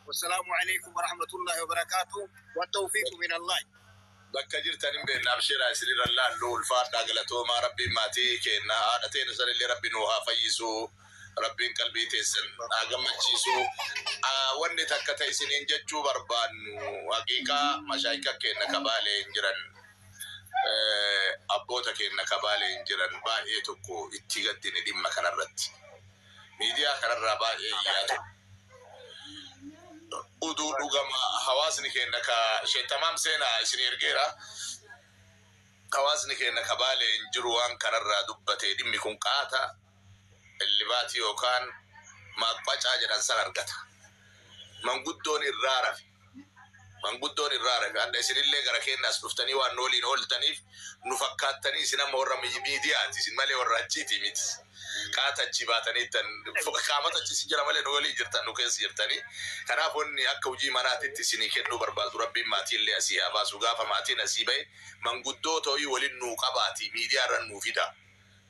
Wassalaamu alaikum warahmatullahi wabarakaatuh. Wattawfiiqu min Allah. Bakka jirtan hin beekna, abshiraa, isinirra laallu. Ulfaadhaa, galatoomaa. Rabbiin maatii kenna, haadha teena sanillee Rabbi nuu haa fayyisu, Rabbiin qalbii teessan haa gammachiisu. Wanni takka ta'e isiniin jechuu barbaannu, haqiiqaa mashaayika kenna kabaalee hin jiran, abboota kenna kabaalee hin jiran, baay'ee tokko itti gaddine. Dhimma kanarratti miidiyaa kanarraa baay'ee iyyaa uduu dhugama hawaasni keenya ka sheetamaam seenaa isin ergeera. Hawaasni keenya ka Baalee hin jiru waan kanarraa dubbate, dhimmi kun qaata illibaatii yookaan maaqbacaa jedhan san argata. Manguddoon irraa rafe, manguddoon irraa rafe. Adda isinillee gara keenyaas dhuftanii waan nu waliin ooltaniif nu fakkaattanii, isin amma warra miidiyaati isin malee warra achiiti miti. Qaata achi baatanii tan qaamata achi isin jira malee nu waliin jirtan, nu keessa jirtanii. Kanaaf wanni akka hojii manaatitti isinii kennuu barbaadu, Rabbiin maatiillee asii haa baasu. Gaafa maatiin asii bahe manguddoota hoyi waliin nuu qabaati miidiyaa irra nuu fida.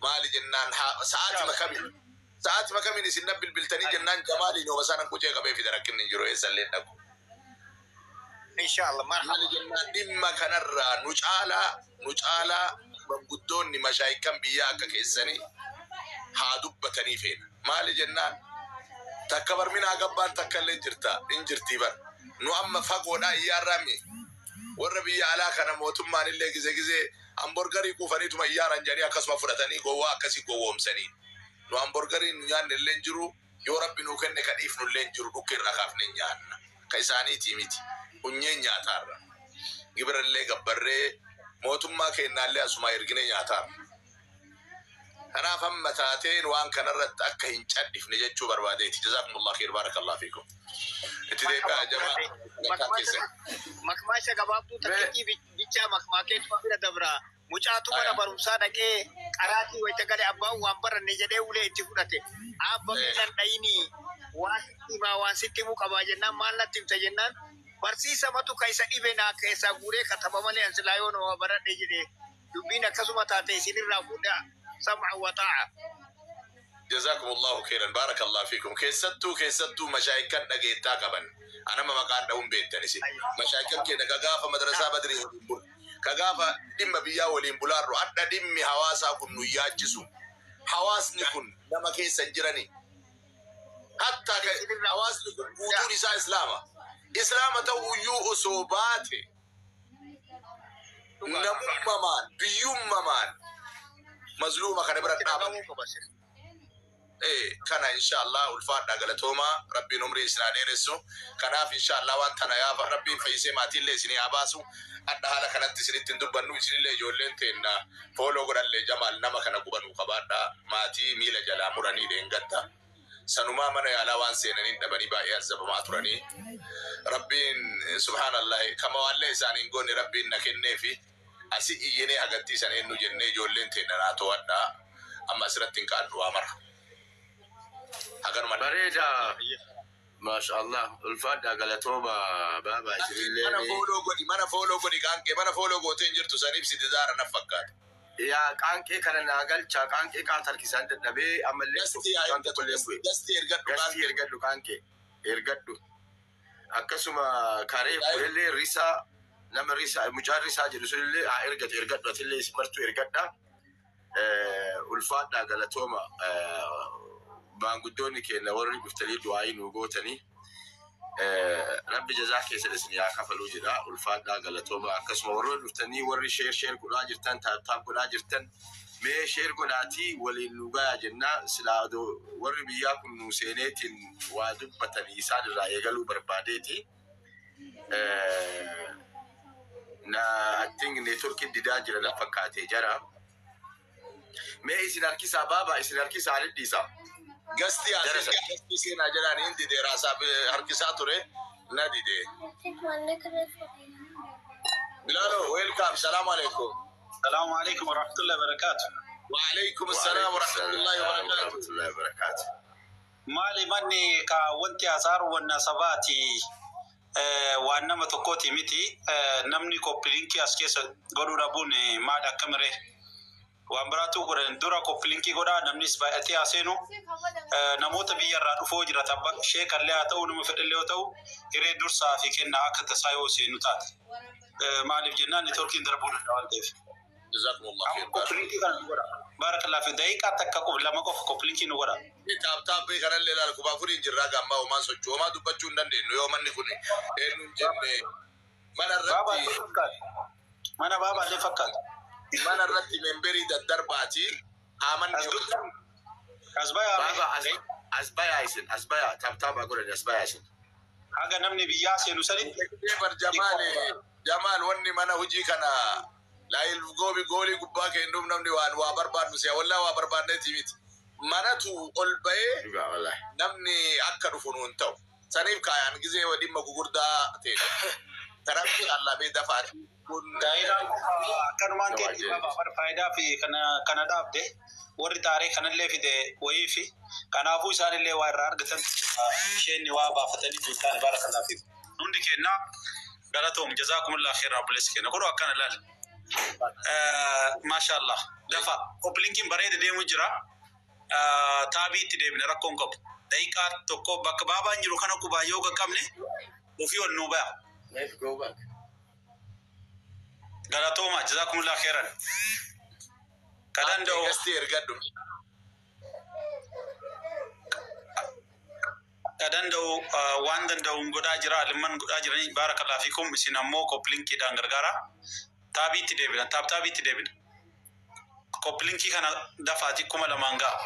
Maali jennaan, sa'aatima kamiin isin na bilbiltanii jennaan, Jamaaliin yooma isaan qucee qabee fida, rakkinni hin jiru, eessallee dhaqu. Inshallah. Maali Marhaba. jennaan, dhimma kanarraa nu caalaa manguddoonni mashaayikan biyyaa akka keessanii haa dubbatanii feena. Maali jennaan, takka barminaa gabbaan takka illee jirta hin jirtii bar. Nu amma fagoodhaa iyyaarraa mi warra biyya alaa kana mootummaan illee gize gize hamburgarii kuufaniituma iyyaaran jedhanii akkasuma fudhatanii gowwaa akkasii gowwoomsanii. Nu hamburgarii nu nyaanne illee hin jiru, yoo Rabbi nuu kenne ka dhiifnu illee hin jiru, dhukke irraa kaafne nyaanna. Ka isaaniitii miti. Hunyeen nyaataarra. Gibira illee gabbarree mootummaa kennaallee asuma ergine nyaataarra. Kanaaf amma taateen waan kanarratti akka hin cadhifne jechuu barbaadeeti. Jazaakumullah khair, barakallahu fiikum. Itti deebi'aa jamaa sagantaa keessan. Makmaasha gabaabduu takkittii bichaa makmaakeetuma bira dabra. Mucaatu mana barumsaa dhaqee qaraatii wayita gale, abbaan waan baranne jedhee ulee itti fudhate. Abba, miilan dhayinii, waan sitti himaa, waan sitti himuu qabaa jennaan, maal natti himta jennaan, barsiisa matu ka isa dhibe naa keessaa guuree kataba malee an silaa yoo nama baradhe jedhe. Dubbiin akkasuma taate, isinirraa fuudha, sam'a wa taa'a. Jazakumullahu khairan, barakallahu fiikum. Keessattuu mashaayikan dhageettaa qaban. Anama maqaan dha'uun beektan isin. Mashaayikan keenya ka gaafa madrasaa Badrii waliin bulu. Ka gaafa dhimma biyyaa waliin bulaarru, hadha dhimmi hawaasaa kun nu yaachisu. Hawaasni kun nama keessa hin jirani. Hatta hawaasni kun guutuun isaa Islaama. Islaama ta'uyyuu osoo baate, namummamaan biyyummamaan mazluuma kana bira dhaabate. Kana inshallah ulfaadha, galatoomaa. Rabbiin umrii isin haa dheeressu. Kanaaf inshallah waan tana yaafa Rabbiin fayyisee maatiillee isinii haa baasu. Adda haala kanatti isinitti hin dubbannu, isinillee ijoolleen teenna follow godhallee Jamaal nama kana qubanuu qabaadha. Maatii miila jalaa muranii dheengadda sanumaa mana yaalaa waan seenanii dhabanii baay'ee azabamaa turanii. Rabbiin subhaanallah kama waallee isaanii hin goone Rabbiin na kenneefi asi iyyinee hagattiisan eenyu jennee ijoolleen teenna naa to'adha. Amma asirratti hin qaaddu waa mara. Haganuma. Bareeda. Maasha Allah. Ulfaadhaa, galatooma baabaa. Mana isinillee. Follow godhi, mana follow godhi, qaanqee mana follow gootee hin jirtu san ibsiti zaara na fakkaata. Yaa qaanqee kana naa galcha, qaanqee qaata harkisaan dadhabee ammallee Gastii haa waan ergatu. tokkollee bu'e. Gastii ergadhu. Gastii qaanqee. Ergadhu, qaanqee ergadhu. Akkasuma karee fuulellee risaa, nama risaa, mucaan risaa jedhu sunillee haa ergatu, ergadhu, atillee isin martuu ergadha. Ulfaadhaa, galatooma, maanguddoonni keenya warri dhuftanii du'aayii nuu gootanii. Rabbi jazaa keessan isin haa kafaluu jedha. Ulfaadhaa, galatooma. Akkasuma warroonni dhuftanii, warri share share godhaa jirtan, tap tap godhaa jirtan, mee share godhaatii waliin nu gayaa jennaa. Silaa odoo warri biyyaa kun nu seeneetiin waa dubbatanii isaan irraa eegaluu barbaadeeti. Na I think networkiin didaa jira na fakkaatee jara. Mee isin harkisaa baaba, isin harkisaa dhidhiisaa. Gastii Jara asii gastii seenaa jedhaan hin dide, raasaa harkisaa ture na dide. Bilalo, welcome, salaamu alaikum. السلام عليكم ورحمة الله وبركاته. وعليكم السلام ورحمة الله وبركاته. ورحمة الله وبركاته. Maali, manni ka wanti hasaaru wanna sabaati, waan nama tokkooti miti. Namni copy linkii as keessa godhuu dhabuun maal akkamiree? Waan biraatu godhan dura copy linkii godhaa, namnis baay'atee haa seenu. Namoota biyyarraa dhufoo jira, tabba sheekallee haa ta'u, nama fedhallee yoo ta'u, hiree dursaa fi kennaa akka tasaa yoo seenu taate. Maaliif jennaan networkiin darbuu danda'a waan ta'eef. Jazakumullah khair. Copy linkii kana nu godha. Barakallah fi daqiiqaa takka qofa, lama qofa copy linkii nu godha. Tap tapii kanallee ilaal, 4000 jirraa gammaa homaan socho'u homaa dubbachuu hin dandeenyu yoo manni kun eenyuun jenne mana Baabaa irratti illee fakkaata. Mana baabaa illee fakkaata. Mana irratti memberii daddarbaati amanni. As guddaa. As bayaa. Baaba, as bayaa isin, as bayaa, tap tapaa godhani, as bayaa isin. Haga namni biyyaa seenu sanitti. Bar Jamaal, Jamaal, wanni mana hojii kana live goobi goolii gubbaa kennuuf namni waan waa barbaadnu si'a wallaa waa barbaadneeti miti. Manatu ol bahee Dhugaa wallaahi. Namni akka dhufu nuun ta'u. Saniif kaayaan gizee dhimma gugurdaa ta'e. Kanaaf allamee dafaati. Kun Daa'imman akkanumaan keetti baaba bar faayidaa fi kana dhaabde warri taaree kanallee fide wayii fi kanaafuu isaanillee waa irraa argatan, isheen waa baafatanii tun taane. Barakallah fi hundi kennaa galatoom, jazaakumullah khairan. Obboleessi kenna godhu akkana ilaali. Maashaallah, dafa copy linkiin bareeda deemu jira. Taabii itti deebine rakkoon qabu. Daqiiqaa tokko bakka baabaan jiru kana qubaa yoo qaqqabne ofii ol nuu baya. Let's go back. Galatooma, jazaakumullah khairan. Ka danda'u Gasti ergadhu. Ka danda'u waan danda'uun godhaa jira, alimman godhaa jiranii, barakallahu fiikum. Isin ammoo copy linkiidhaan gargaara. Taabii itti deebina, tap taabii itti deebina. Copy linkii kana dafaati 2000 ga'a.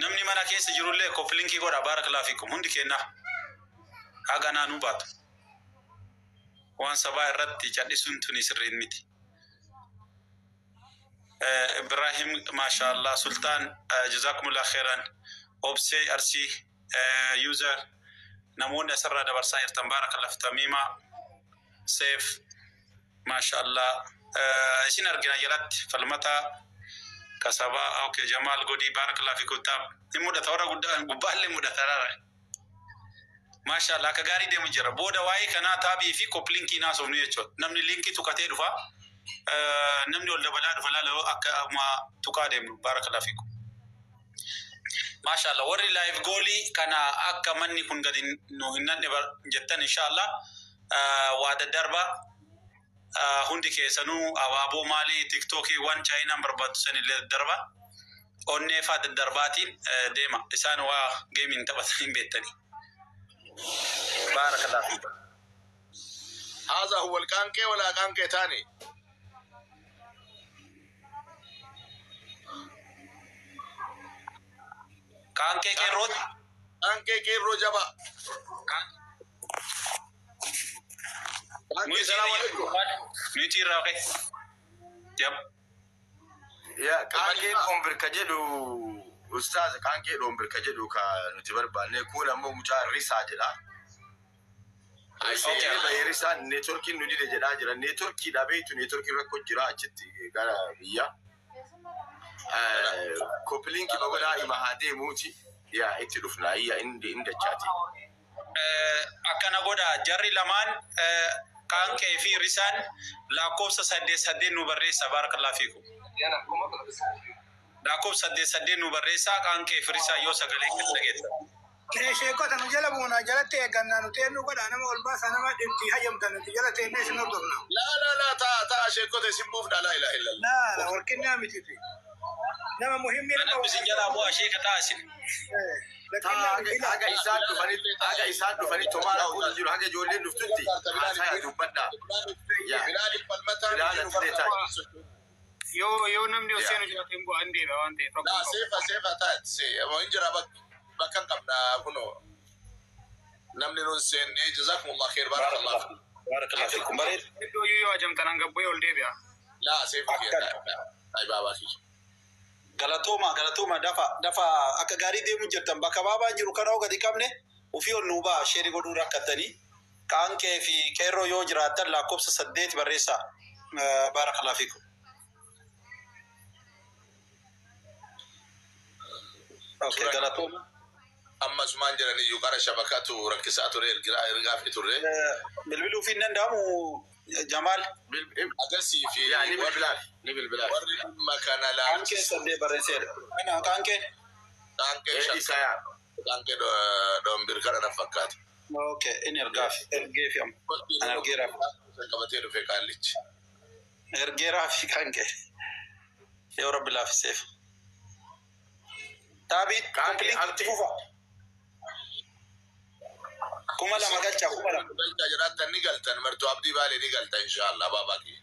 Namni mana keessa jirullee copy linkii godha, barakallahu fiikum, hundi kennaa. Haga naanuu baatu. Waan sabaa irratti cal'isuun tuni sirriin miti. Ibrahim, mashallah, Sultan, jazakumullah khairan. Obsee Arsii, user, namoonni asirraa dabarsaa jirtan, barakallah, Tamiima, Seef, mashallah. Isin argina jalatti falmata kasabaa, okay, Jamal Godi, barakallah fi kutaab. Ni mudhata warra guddaa gubbaallee mudhata laala. Mashallah, akka gaarii deemu jira. Booda waa'ee kanaa taabii fi copy linkii naasofnu jechuudha. Namni linkii tuqatee dhufa. Namni ol dabalaa dhufa laala akka amma tuqaa deemnu, barakallah fiikum. Mashallah, warri live goolii kana akka manni kun gadi nu hin nanne jettan, inshallah waa daddarba hundi keessanuu abaaboo maalii tiktookii waan chaayinaan barbaaddu sanillee daddarba onnee faa daddarbaatiin deema, isaan waa geemiin taphatan hin beektanii. Barakallah fiikum. هذا هو القانقي ولا قانقي تاني؟ Qaankee qeerrooti. Qaanqee qeerroo jabaa. Qaanqee, salaamu alaikum. Mute irraa ka'e. Yab. Yaa qaanqee dhombir ka jedhu ustaaza, qaanqee dhombir ka jedhu ka nuti barbaanne kun ammoo mucaa risaa jedha. Risaa networkiin nu dide jedhaa jira. Networkii dhabeetu networkii rakkoo jira achitti gara biyya. Copy linkii babal'aa ima haa deemuuti. Yaa itti dhufna iyya inni dachaati. Akkana godha, jarri lamaan qaanqee fi risaan lakkoofsa 8 8 nu barreessa, barakallahu fiikum. Lakkoofsa 8 8 nu barreessa, qaanqee fi risaa, yoo sagalee kan dhageessa. Sheekota nu jala buuna, jalatti eeggannaa, nuti eenyu godha, nama ol baasa, nama itti hayyamtan, nuti jala teennee isin hordofna. Laa laa laa, taa taa, sheekota isin buufna, laa ilaaha illallah. Laa la warqinnaa mititi. Nama muhimmii nama. Kanatti isin jalaa bu'aa, sheeka ta'a isin. Haga isaan dhufanitti, haga isaan dhufanitti homaa rakkoon jiru, haga ijoolleen dhuftutti haasaa dubbadhaa. Bilaal falmataa. Bilaal atilee ta'i. Yoo namni ol seenu jiraate hin bu'an deema waan ta'eef rakkoo Laa qabu. seefa seefa taati hin jira, bakka hin qabna kunoo. Namni nun seenne, jazakumullah khair, barakallahu fiikum. Barakallahu fiikum. Bareeda. Iddoo iyyuu yoo ajamtan hanga bu'ee ol deebi'a. Laa seefa kiyya ay baabaa kiyya. Galatooma, galatooma, dafa dafa, akka gaarii deemu jirtan. Bakka baabaan jiru kana gadi qabne ofii ol nuu ba'a, share godhuu rakkattanii. Qaanqee fi qeerroo yoo jiraattan lakkoofsa 8 barreessaa. Barakallahu fiikum. Okay, galatooma. Amma asumaan jiraniyyuu qara shabakatu rakkisaa ture ergaa fi turre. Bilbiluu fi hin danda'amu Jamaal. Agasii fi Yaa ni bilbilaaf. Ni bilbilaaf. warri dhimma kana Qaanqee laalchisu sadee barreesseera. Kana qaanqee. qaanqee Isa shakka yaa. qaanqee dhombir kana na fakkaata. Okay, inni ergaaf. Ergeefi amma. An ergeeraaf. Qabatee dhufe qaallichi. Ergeeraaf qaanqee. Yoo rabbi laaffiseef. Taabii Qaanqee complete abdii. fufa. 2000 galcha 2000. Galchaa jiraattan ni galtan martuu abdii baalee ni galta inshaallah baabaa kiyya.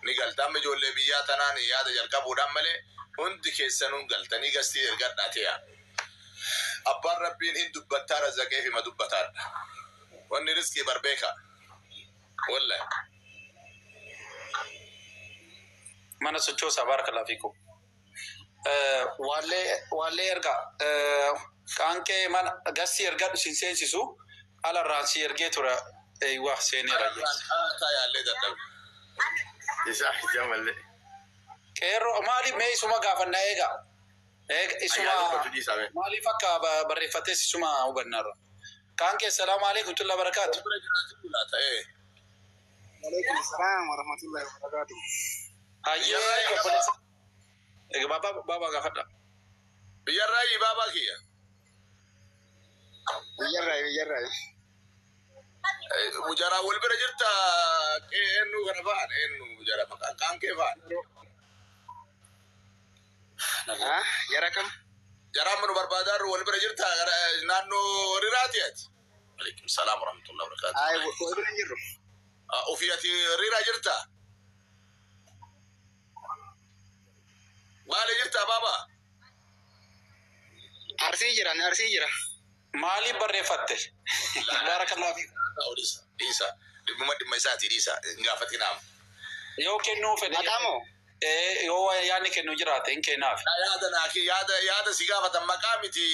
Ni galta amma ijoollee biyyaa tanaan yaada jalqabuudhaan malee hundi keessanuu galtanii gastii ergadhaa ta'aa. Abbaan rabbiin hin dubbattaa razaqee hima dubbataadha. Wanni riskii barbeeka. Wallahi. Mana sochoosaa baarakallahu fiikum. Waallee ergaa qaanqee mana gastii ergadhu sin seensisu alarraan si ergee tura eeywaa seeneera. Taa yaallee dadhabe. Isa jamallee. Qeerroo maaliif mee isuma gaafannaa eegaa? Eega isuma Ayyaana dubbatu dhiisaa mee. maaliif akka barreeffates isuma hubannaarra. Qaanqee salaamu alaikum tulla barakaatu. Bira jiraatu laata ee. Alaikum salaam wa rahmatullahi wa barakatuh. Hayyee obboleessa. Egaa baabaa baabaa gaafadha. Biyyarraa baabaa kiyya. Biyyarraa biyyarraa. Mujaraa wal bira jirta eenyu kana fa'aan eenyu mujara maqaan qaanqee fa'aan. Ah, jara kam? Jaraan nu barbaadaarru wal bira jirta naannoo riraati ati. Alaikum salaam warahmatullahi wabarakatuh. Ay, wal bira hin jirru. Ofii ati riraa jirta? Maali jirta baabaa? Arsii jira, ani arsii jira. Maaliif barreeffatte? Baarakallahu fiikum. Dhiisa dhiisa dhimmuma dhimma isaati dhiisa hin gaafatinaam. Yoo kennuu fedhe. Maqaa moo? Ee, yoo yaadni kennu jiraate hin kennaaf. Yaada naa ki yaada yaada si gaafatan maqaa miti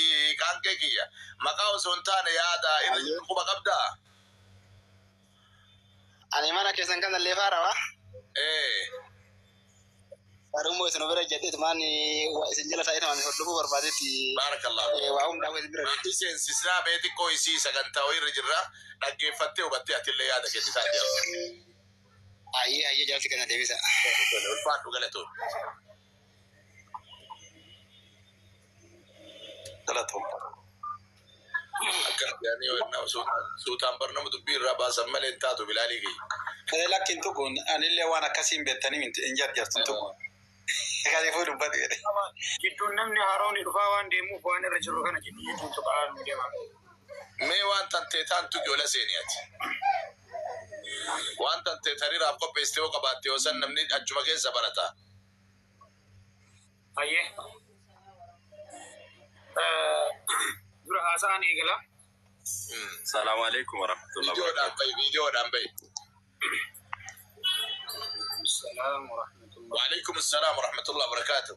qaanqee kiyya maqaa osoo hin taane yaada irra jiru quba qabdaa. Ani mana keessan kan illee faarawa. Ee Faarummoo isin bira jedheetumaan isin jala taa'eetumaan hordofuu barbaadetti baarakallahu. waa hundaa isin bira. Maatii seensisnaa mee xiqqoo isii sagantaa wayii irra jirra dhaggeeffattee hubattee atillee yaada kennitaa jira. Ayyee ayyee jaalti kana deebisa. Ulfaadhu galatoon. Galatoom. Akka yaanii yoo suutaan barnamu dubbii irraa baasan malee hin taatu bilaalii kiyya. Ee, lakkiin tuquun anillee waan akkasii hin beektanii hin jarjartu tuquun. Kanaafuu dubbatu jedhe. Gidduun namni haroon dhufaa waan deemuuf waan irra jiru kana jidduu jidduun tuqaa nu deema. Mee waan tantee taan tuqi ola seeni ati. Waan tantee tariiraaf qopheessite yoo qabaatte yoo san namni achuma keessa barata. Ayyee. Dura haasa'an eegala. Salaamu alaikum warahmatullahi Viidiyoodhaan wabarakatuh. bahi viidiyoodhaan bahi. Salaam wa rahmatullahi. Waalaikum salaam warahmatullahi wabarakatuh.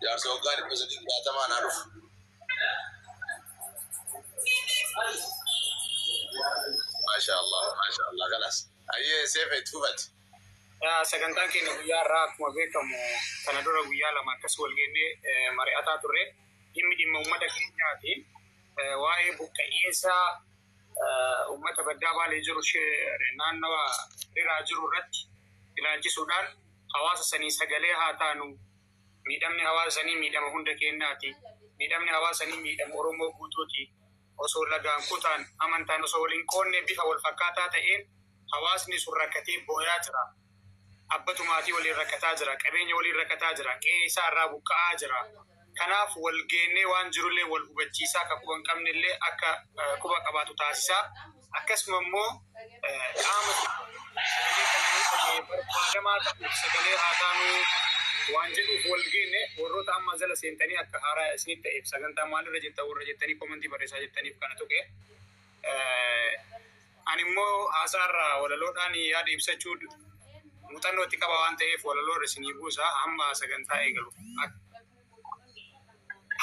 Jaarsa waggaa 360 naa dhufu. Maasha Allah, maasha Allah, galas. Ayyee seefa itti fufati. Sagantaan keenya guyyaa irraa akkuma beekamu kana dura guyyaa lama akkas wal geennee mari'ataa turre dhimmi dhimma uummata keenyaati. Waa'ee buqqa'iinsa uummata baddaa baalee jiru naannawa riraa jiru irratti ilaalchisuudhaan hawaasa sanii sagalee haa taanu miidhamni hawaasa sanii miidhama hunda keenyaati. Miidhamni hawaasa sanii miidhama Oromoo guutuuti. Osoo lagaan kutaan amantaan osoo waliin qoonne bifa wal fakkaataa ta'een hawaasni sun rakkatee booyaa jira. Abbatu maatii waliin rakkataa jira, qabeenya waliin rakkataa jira, qe'ee isaa irraa buqqa'aa jira. Kanaaf wal geennee waan jirullee wal hubachiisaa akka quba hin qabnellee akka quba qabaatu taasisaa. Akkasuma immoo qaama sagalee kana yoo dhagaye barbaadamaa ta'uuf sagalee haa taanuu waan jedhuuf wal geenne warroota amma jala seentanii akka haaraa isinitti ta'eef sagantaa maalirra jirta warra jettanii komantii barreessaa jettaniif kana tuqe. Ani immoo haasaarraa walaloodhaan yaada ibsachuu muuxannoo itti qaba waan ta'eef walaloo isinii buusa hamma sagantaa eegalu.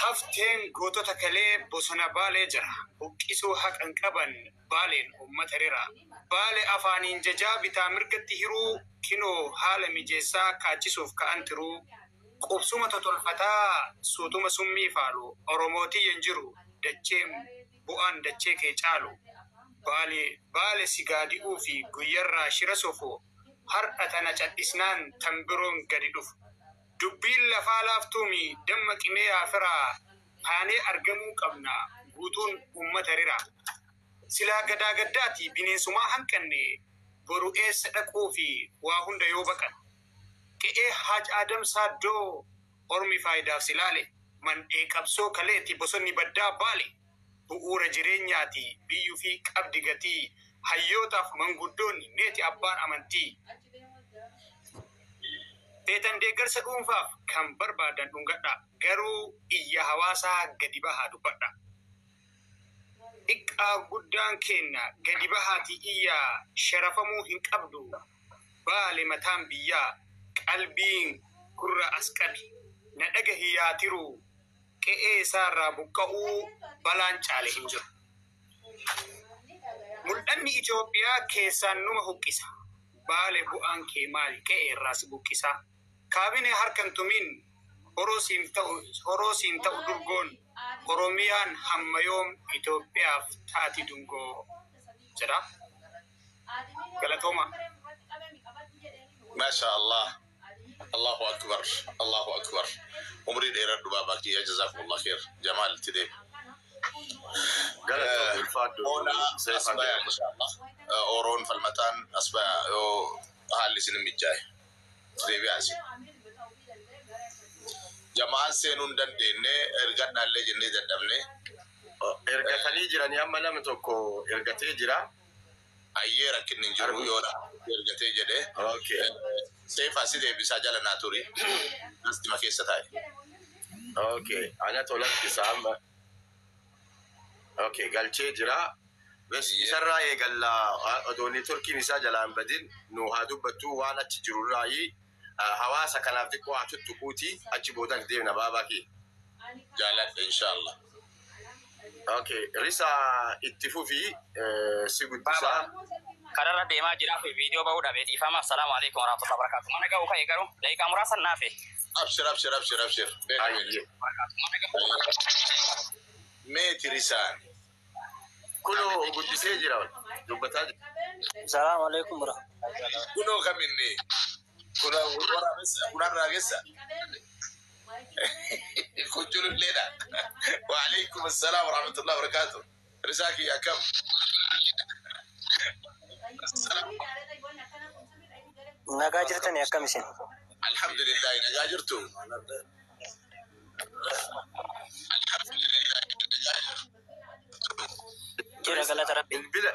Hafteen gootota kalee bosona baalee jira. Buqqisuu haqan qaban baaleen uummata rira. Baale afaaniin jajaa bitaa mirgatti hiruu kinoo haala mijeessaa kaachisuuf ka'an tiruu. Qubsuma totolfataa suutuma summii faalu Oromootii hin jiru dachee bu'aan dachee kee caalu. Baale si gaadi'uu fi guyyarraa shira sofu har'a tana cadhisnaan tan biroon gadi dhufu. Dubbiin lafaa laaftuumi damma qimee yaafiraa taanee argamuu qabna guutuun uummata rira. Silaa gadaa gaddaati bineensumaa hanqanne boru eessa dhaquu fi waa hunda yoo baqan. Qe'ee Haaj Adam Saaddoo ormi faayidaaf silaale mandhee qabsoo kaleeti bosonni baddaa baale bu'uura jireenyaati biyyuu fi qabdi gatii hayyootaaf manguddoonni meeti abbaan amantii. Feetan deeggarsa dhuunfaaf kan barbaadan dhungadha garuu iyya hawaasaa gadi bahaa dubbadha. Xiqqaa guddaan kenna gadi bahaati iyya sharafamuu hin qabdu baale mataan biyyaa qalbiin gurra as qabi na dhagahi yaa tiru qe'ee isaarraa buqqa'uu balaan caale hin jiru. Mul'anni Itoophiyaa keessaan numa huqqisa. Baale bu'aan kee maali qe'ee irraa si buqqisa. Kaabinee harkan tumin horoo siin ta'u durgoon Oromiyaan hamma yoom Itoophiyaaf taati dungoo jedha. Galatooma. Maasha Allah. Allahu akbar. Allahu akbar. Umrii dheeradhu baabaa kiyya jazakumullah khair. Jamaal itti deemi. Galatoom ulfaadhu. Oolaa asbaya inshallah. Oroon falmataan asbaya yoo haalli isin mijaa'e. Deebi'aa isin. Jamaan seenuu hin dandeenye ergadhaallee jennee dadhabne. Ergatanii jiranii amma namni tokko ergatee jira. Ayyee rakkinni hin jiru yoo ergatee jedhee. Okay. Seef asii deebisaa jala naa turi. Astima keessa taa'e. Okay. Ana tolatti isaa amma. Okay, galchee jira. Bes isarraa eegallaa odoo neetworkiin isaa jalaan badin nu haa dubbattu waan achi jirurraayi hawaasa kanaaf xiqqoo haa tuttuquuti achi boodan deemna baabaa kee. Jaaladha inshallah. Okay, Risa itti fufi si guddisaa. Kararra deemaa jiraa fi viidiyoo bahuu dhabe dhiifama. Assalaamu alaikum warahmatullahi wabarakatuh. Mana ga'u ka'e garuu daqiiqaa muraasa naafe. Abshir abshir abshir abshir. Ayyee. Meeti risaan. Kunoo guddisee jira dubbataa jira. Assalamu alaikum warahmatullahi. Kunoo kaminni. Kunarraa keessa. Kun cululleedha. Waalaikum assalaam warahmatullahi wabarakatuh. Risaa kiyya akkam? Nagaa jirtani akkam isin? Alhamdulillah nagaa jirtu. Jira galata rabbi. Bilbila